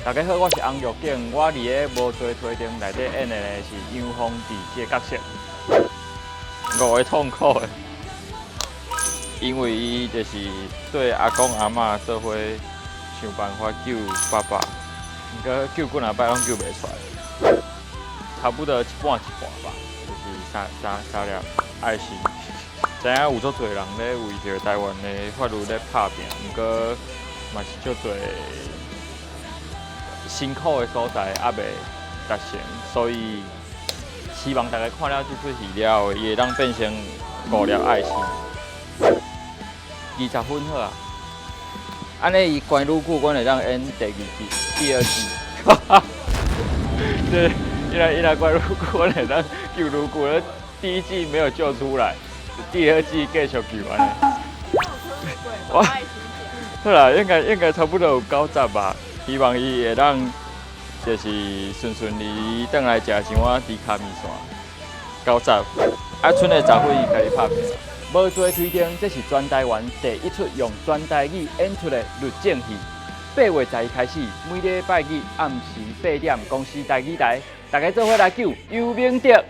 大家好，我是洪玉景，我佇咧無罪推定內底演的呢是楊豐治這個角色。五个痛苦的，因為伊就是對阿公阿嬤做伙想辦法救爸爸，毋過救幾若擺攏救袂出來，差不多一半一半吧，就是三三三粒愛心。知影有足濟人咧為著台灣的法律咧拍拚，毋過嘛是足濟辛苦的所在猶未達成，所以希望大家看了這齣戲了後，伊會當變成五粒愛心。20分好啊，按呢伊關愈久，阮會當演第二季、第二季。對，伊若關愈久，阮會當救愈久。第一季沒有救出來，第二季繼續救按呢。哇，好啦，應該差不多有90吧。希望伊會當就是順順利利轉來食一碗豬跤麵線。90，啊，賰個10分伊家己拍拚。無罪推定，這是全台灣第一齣用全台語演出的律政戲。8月11開始，每禮拜日暗時8點，公視台語台，大家做伙來救游明德。